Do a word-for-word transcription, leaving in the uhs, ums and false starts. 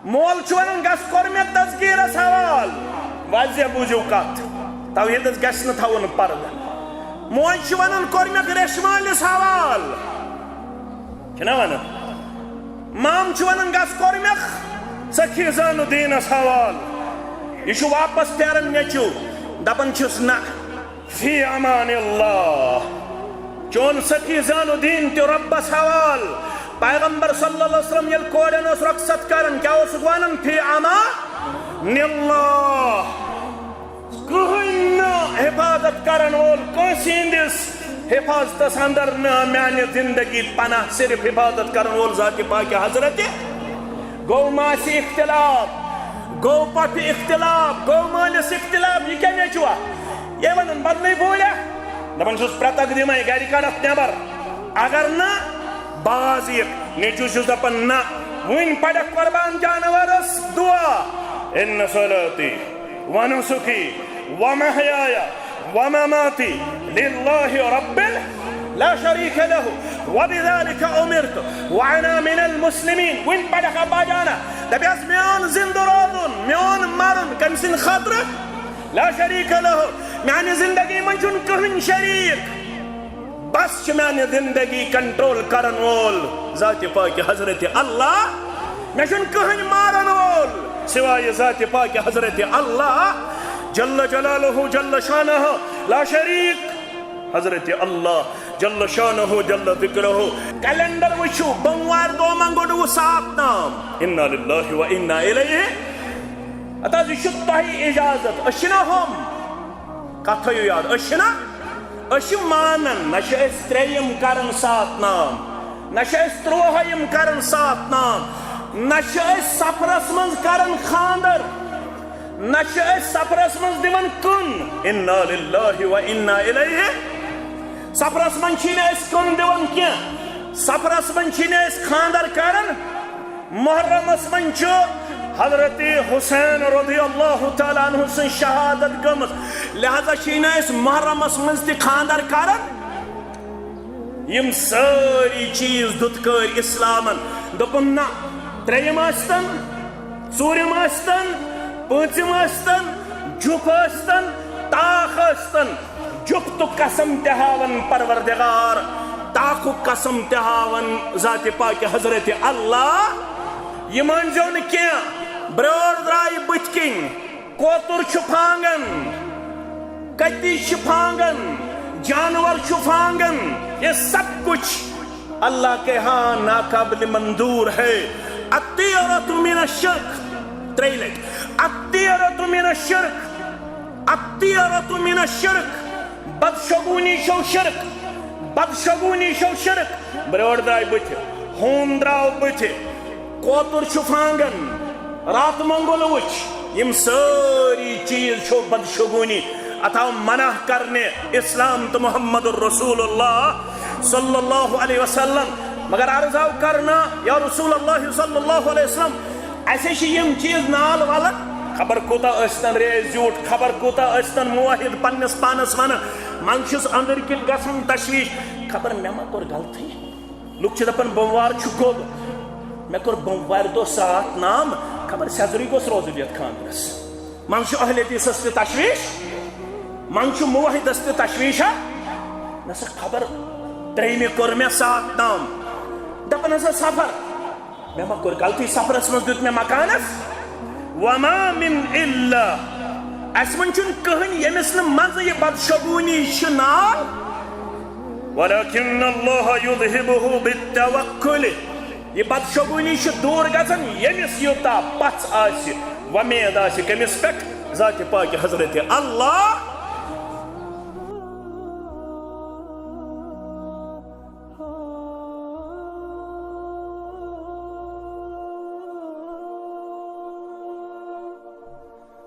مول چھُ ونان، گژھ کوٚر مےٚ تذکیرس حوال۔ واضح بوٗزِو کتھ، توحیدس گژھِ نہٕ تھاوُن پردٕ۔ موج چھِ ونان، کوٚر مےٚ ریشمٲلِس حوال۔ چھِنا ونان؟ مام چھُ ونان، گژھ کوٚر مےٚ سخی زانُ دیٖنس حوال۔ یہِ چھُ واپس پھیران نیٚچو، دپان چھُس، نہ، فی امان اللہ۔ چون سخی زانُ دیٖن تہِ رۄبس حوال۔ پیغمبر صلی اللہ علیہ وسلم ییٚلہِ کورٮ۪ن اوس رۄخصت کران، کیٛاہ اوسُکھ ونان؟ فی امان اللہ۔ کٕہٕنۍ نہٕ حفاظت کرن وول کٲنٛسہِ ہٕنٛدِس حفاظتس اندر نہٕ میانہِ زندگی پناہ، صرف حفاظت کرن وول ذاتِ پاکِ حضرتِ۔ گوٚو ماسہِ اختلاف، گوٚو پۄپھِ اختلاف، گوٚو مٲلِس اختلاف، یہِ کیٛاہ نیٚچوا؟ یہِ ونان بدلٕے بوٗلیا؟ دپان چھُس پرٛتکھ دِمے، گرِ کڑتھ نٮ۪بر۔ اگر نہٕ باز یِکھ، نیٚچو چھُس دپان نہ، وُنہِ پڑکھ قربان جانورس دعا، ان صلاتی ونسکی ومحیای ومماتی للہ رب لا شریک لہ وبذالک امرت وانا من المسلمین۔ وُنہِ پڑکھ ابا جانا، دپیس میون زندٕ روزُن، میون مرُن کٔمۍ سٕنٛدِ خٲطرٕ؟ لا شریک لہ۔ میانہِ زندگی منٛز چھُنہٕ کٕہٕنۍ شریک۔ بس چھُ میانہِ زندگی کنٹرول کرن وول ذاتِ پاکِ حضرتِ اللہ۔ مےٚ چھُنہٕ کٕہٕنۍ مارن وول سوائے ذاتِ پاکِ حضرتِ اللہ جل جلالہ جل شانہ لا شریک۔ حضرتِ اللہ جل شانہ جل ذکرہ۔ کیلنڈر وٕچھِو، بوموارِ دۄہ منٛگو نہٕ سات نام۔ انا للہ و انا الیہ۔ ہتا حظ، یہِ چھُ تۄہہِ اجازت، أسۍ چھِنہ ہُم۔ کتھ تھٲیِو یاد، أسۍ چھِنہ، أسۍ چھِ مانان، نہ چھِ أسۍ ترٛیٚیِم کران سات نام، نہ چھِ أسۍ ترٛوہٲیِم کران سات نام، نہ چھِ أسۍ سفرس منٛز کران خانٛدر، نہ چھِ أسۍ سفرس منٛز دِوان کُن۔ انا للہ و انا الیہ۔ سفرس منٛز چھِنہٕ أسۍ کُن دِوان کینٛہہ، سفرس منٛز چھِنہٕ أسۍ خانٛدر کران۔ محرمس منٛز چھُ حضرت حسین رضی اللہ تعالیٰ عنہ سٕنٛز شہادت گٔمٕژ، لہذا چھِی نہٕ أسۍ محرمس منٛز تہِ خانٛدر کران۔ یِم سٲری چیٖز دُتکٲرۍ اسلامن، دوٚپُن نہ، ترٛیٚیِم ٲسۍتن، ژوٗرِم ٲسۍتن، پٲنٛژِم ٲسۍتن، جُپھ ٲسۍتن، تاخ ٲسۍتن، جُپتُک قسم تہِ ہاوان پروردگار، تاخُک قسم تہِ ہاوان ذاتِ پاکِ حضرتِ اللہ۔ یہِ مٲنۍزیو نہٕ کینٛہہ، برٛٲر درٛاے بٕتھِ کِنۍ، کوتُر چھُ پھانٛگان، کٔتِج چھِ پھانٛگان، جانور چھُ پھانٛگان، یہ سب کچھ اللہ کے ہاں ناقابل منظور ہے۔ الطیرۃ من الشرک، ترٛیٚیہِ لٹہِ، الطیرۃ من الشرک، الطیرۃ من الشرک، بدشگونی چھو شرک، بدشگونی چھو شرک۔ برٛٲر درٛاے بٕتھِ، ہوٗن درٛاو بٕتھِ، کوتُر چھُ پھانٛگان، راتہٕ مۄنگُل وٕچھ، یِم سٲری چیٖز چھو بدشگونی۔ اتھ آو منع کرنہِ اسلام تہٕ محمد رسول اللہ صلی اللہ علیہ وسلم۔ مگر عرض آو کرنہٕ، یا رسول اللہ صلی اللہ علیہ وسلم، اسہِ چھِ یِم چیٖز نال ولان، خبر کوٗتاہ ٲسۍتن ریز زیوٗٹھ، خبر کوٗتاہ ٲسۍتن موحد پننِس پانس ونان، منٛزٕ چھُس أنٛدٕرۍ کِنۍ گژھان تشویش، خبر مےٚ ما کوٚر غلطی؟ لُکھ چھِ دَپان، بوموار چھُ گوٚب، مےٚ کوٚر بوموارِ دۄہ ساتھ نام، خبر سیٚزرٕے گوٚژھ روزُن یَتھ خانٛدرَس۔ منٛزٕ چھُ اہل حدیثس تہِ تشویش، منٛزٕ چھُ موحدس تہِ تشویش، ہا؟ نہ سا خبر ترٛیٚیمہِ کوٚر مےٚ ساتھ نام، دَپان ہسا سفر، مےٚ ما کوٚر غلطی سفرس منٛز دیُت مےٚ مکانس؟ وما من الا، اَسہِ منٛز چھُنہٕ کٕہٕنۍ ییٚمِس نہٕ منٛزٕ یہِ بدشگوٗنی چھِ نال۔ ولكن الله يذهبه بالتوكل۔ یہِ بدشگوٗنی چھِ دوٗر گژھان ییٚمِس یوٗتاہ پژھ آسہِ، وۄمید آسہِ کٔمِس پٮ۪ٹھ؟ ذاتِ پاکِ حضرتِ اللہ۔